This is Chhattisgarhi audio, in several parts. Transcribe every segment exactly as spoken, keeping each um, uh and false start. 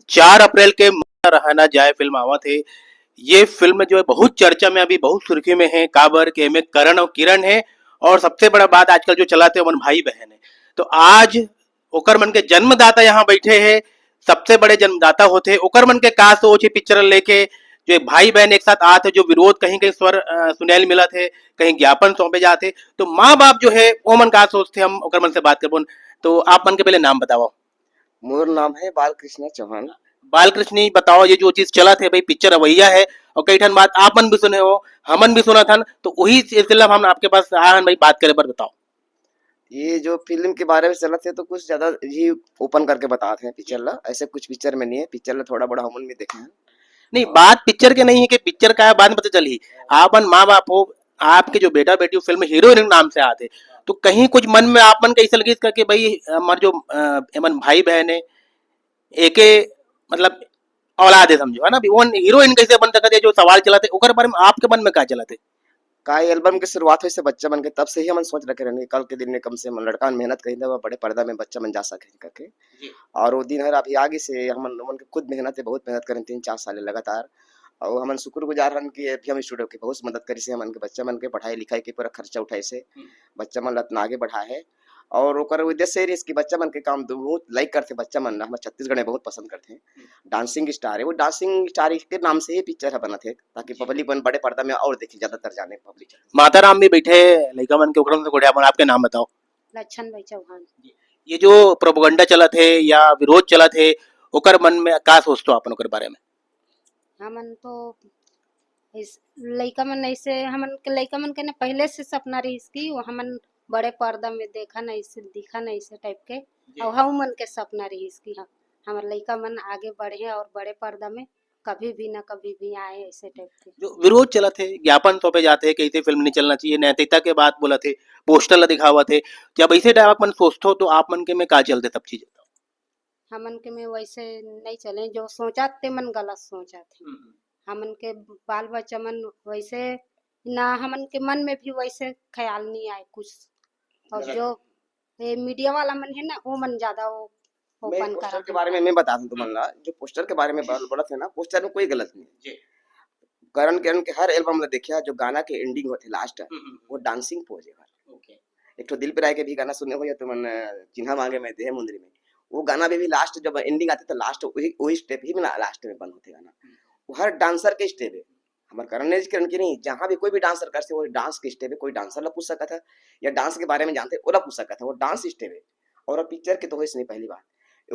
चार अप्रैल के माता रहा ना जाए फिल्म आवत हे। ये फिल्म जो है बहुत चर्चा में, अभी बहुत सुर्खी में है, काबर के एमे करण और किरण है, और सबसे बड़ा बात आजकल जो चलत हे ओमन भाई बहन है। तो आज ओकर मन के जन्मदाता यहाँ बैठे है, सबसे बड़े जन्मदाता होते हैं, ओकर मन के का सोच है पिक्चर लेके, जो एक भाई बहन एक साथ आत है, जो विरोध कहीं कहीं स्वर अ, सुनैल मिलत है, कहीं ज्ञापन सौंपे जाते। तो माँ बाप जो है ओमन का सोचते, हम ओकर मन से बात करबोन। तो आप मन के पहले नाम बताओ। मोर नाम है बालकृष्ण चौहान। बालकृष्ण जी, बताओ, ये जो चीज चलत है भाई, पिक्चर अवैया है और कई ठन बात आप मन भी सुने हो, हमन भी सुनत हन, तो वही सिलसिला में हम आपके पास आए हन भाई, बात करे बर। बताओ। ये जो फिल्म के बारे में चलत है तो कुछ ज्यादा ही ओपन करके बतात हैं पिक्चर ला, ऐसे कुछ पिक्चर में नहीं है, पिक्चर ला थोड़ा बड़ा हमन भी देखे हैं। नहीं, बात पिक्चर के नहीं है कि पिक्चर का है, बाद में पता चलही। आप मन माँ बाप हो, आपके जो बेटा बेटी हो, फिल्म हीरोइन नाम से आते, तो कहीं कुछ मन में आप मन के ऐसा लगिस का कि भाई हमार जो अ, एमन भाई बहन है, एके मतलब औलाद है समझो, है ना? अभी वो हीरोइन कैसे बन सकत है, जो सवाल चलत है, ओकर बारे में आपके मन में का चलत है? का ये एल्बम के शुरुआत होइस हे बच्चा मन के, तब से ही हमन सोच रखे रहन कि कल के दिन में कम से कम लड़का मन मेहनत करिन, तब बड़े पर्दा में बच्चा मन जा सके करके। जी। और वो दिन हर अभी आगे से हमन, हमन के खुद मेहनत है, बहुत मेहनत करें तीन चार साल लगातार। और हमन शुक्रगुजार हन कि अभी हम स्टूडियो के बहुत मदद करिस हे, हमन के बच्चा मन के पढ़ाई लिखाई के पूरा खर्चा उठाइस हे, हम्म। बच्चा मन ला इतना आगे बढ़ाए हे। और ओकर उद्देश्य ये रहिस कि बच्चा मन के काम दू बहुत लाइक करथे, बच्चा मन ला हमर छत्तीसगढ़ में बहुत पसंद करथे। हम्म। डांसिंग स्टार है, वो डांसिंग स्टार के नाम से ही पिक्चर ह बनत हे, ताकि जी। पब्लिक मन बड़े पर्दा में और देखे, ज्यादातर जाने पब्लिक। माता राम भी बैठे हे, लइका मन के ओकरन से गोठियाबोन, आपके नाम बताओ। लक्षण भाई चौहान। ये जो प्रोपेगेंडा चलत हे या विरोध चलत हे, ओकर मन में का सोचथो आपन ओकर बारे में? हमन तो इस लइका मन ऐसे, हमन के लइका मन के ना पहले से सपना रहिस कि वो हमन बड़े पर्दा में देखन, ऐसे दिखन, ऐसे टाइप के। जी। और हम मन के सपना रहिस कि हम, हमर लइका मन आगे बढ़े और बड़े पर्दा में कभी भी ना कभी भी आए, ऐसे टाइप के। जो विरोध चलत हे, ज्ञापन सौंपे जात हे, कैसे फिल्म नहीं चलना चाहिए, नैतिकता के बात बोलत हे, पोस्टर ला दिखावत हे, जब ऐसे टाइप आप मन सोचथो तो आप मन के में का चलथे सब चीज? हमन के में वैसे नहीं चले, जो सोचत ते मन गलत सोचत हे। हम्म। हमन के बाल बच्चा मन वैसे ना, हमन के मन में भी वैसे ख्याल नहीं आए कुछ। और गलत। जो ये मीडिया वाला मन है ना, वो मन ज्यादा वो मैं ओपन पोस्टर करत के हे। बारे में मैं बता दूं तुमन ला, जो पोस्टर के बारे में बोल-, बोलत हे ना, पोस्टर में कोई गलत नहीं है। जी। करण किरण के हर एल्बम ला देखिया, जो गाना के एंडिंग होथे लास्ट, हम्म, हम्म। वो डांसिंग पोज है हर। ओके। एक ठो दिल पे राय के भी गाना सुने हो या तुमन, चिन्हा मांगे मैं देह मुंदरी में, वो गाना में भी लास्ट जब एंडिंग आथे तो लास्ट वही, वही स्टेप ही में लास्ट में बंद होथे गाना। हम्म। वो हर डांसर के स्टेप है। हमर करण नहीं, किरण के नहीं, जहाँ भी कोई भी डांसर करथे, वो डांस के स्टेप है, कोई डांसर ला पूछ सकत है या डांस के बारे में जानथे, ओला पूछ सकत है, वो डांस स्टेप है। और पिक्चर के तो होइस नहीं पहली बार,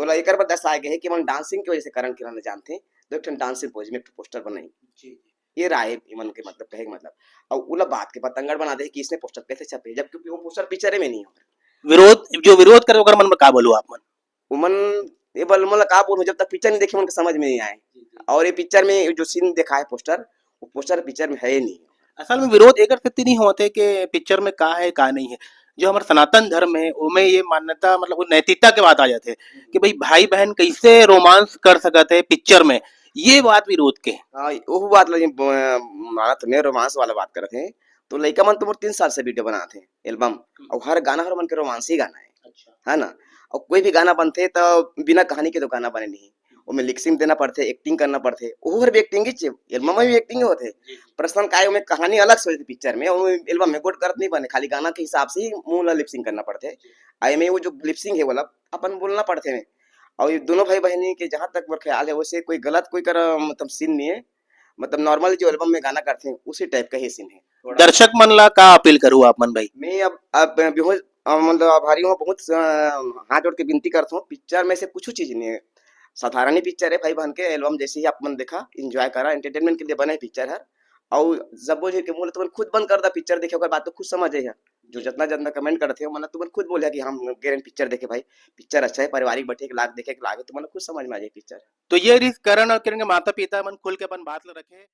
ओला एकर बर दर्शाए गए है कि मन डांसिंग की वजह से करण किरण ला जानथे, तो एक ठन डांसिंग पोज में एक ठो पोस्टर बनाई। जी, जी। ये राय इमन के मतलब, कहे के मतलब। और ओला बात के पतंगड़ बना दे कि इसने पोस्टर कैसे छपे, जबकि वो पोस्टर पिक्चर में नहीं हो। विरोध, जो विरोध करे ओकर मन में का बोलू आप मन? उमन ये बल मोला का बोलूं, जब तक पिक्चर नहीं देखे, मन के समझ में नहीं आए। जी, जी। और ये पिक्चर में जो सीन देखा है पोस्टर, वो पोस्टर पिक्चर में है ही नहीं। असल में विरोध एकर सेती नहीं होते कि पिक्चर में का है, का नहीं है। जो हमारा सनातन धर्म है, ओमे ये मान्यता, मतलब, वो नैतिकता के बात आ जाते हैं कि भाई, भाई बहन कैसे रोमांस कर सकते हैं पिक्चर में, ये बात विरोध के। हाँ, वो बात ला ये ब-, मानत ने रोमांस वाला बात करत हैं, तो लइका मन तो मोर तीन साल से वीडियो बनात हैं, एल्बम, हम्म। और हर गाना हर मन के रोमांसी गाना है। अच्छा। है ना? और कोई भी गाना बनथे तो बिना कहानी के तो गाना बने नहीं। ओमे लिप सिंक देना पड़थे, एक्टिंग करना पड़थे, ओहर भी एक्टिंग ही चे-, एल्बम में भी एक्टिंग होथे। जी, जी। प्रश्न का है, ओमे कहानी अलग से होथे पिक्चर में, ओमे एल्बम में गोठ करत नहीं बने, खाली गाना के हिसाब से ही मुंह ला लिप सिंक करना पड़थे। जी। आ एमे वो जो लिप सिंक है, वो ला अपन बोलना पड़थे में। और ये दोनों भाई बहनी के जहाँ तक मोर ख्याल है, वैसे कोई गलत कोई कर, मतलब, सीन नहीं है। मतलब, नॉर्मल जो एल्बम में गाना करथे, उसी टाइप का ही सीन है। थोड़ा दर्शक मन ला का अपील करूँ आप मन भाई? मैं अब, अब बेहोश, अ, मतलब, आभारी हूँ, बहुत, अ, हाथ जोड़ के विनती करत हूँ, पिक्चर में से कुछ चीज नहीं है, साधारण ही पिक्चर है भाई बहन के। एल्बम जैसे ही आप मन देखा, एंजॉय करा, एंटरटेनमेंट के लिए बने पिक्चर है। और जब वो के मुंह तुमन खुद बंद कर दा पिक्चर देखे, ओकर बाद तो खुद समझ जाइए। जो जितना जितना कमेंट करते हो, मतलब, तुमन खुद बोले कि हम गेरन पिक्चर देखे भाई, पिक्चर अच्छा है, पारिवारिक बैठे के लाग देखे के लाग, तुमन खुद समझ में आ जाए पिक्चर। तो ये रिस करण और किरण के माता पिता मन खुल के अपन बात ला रखे।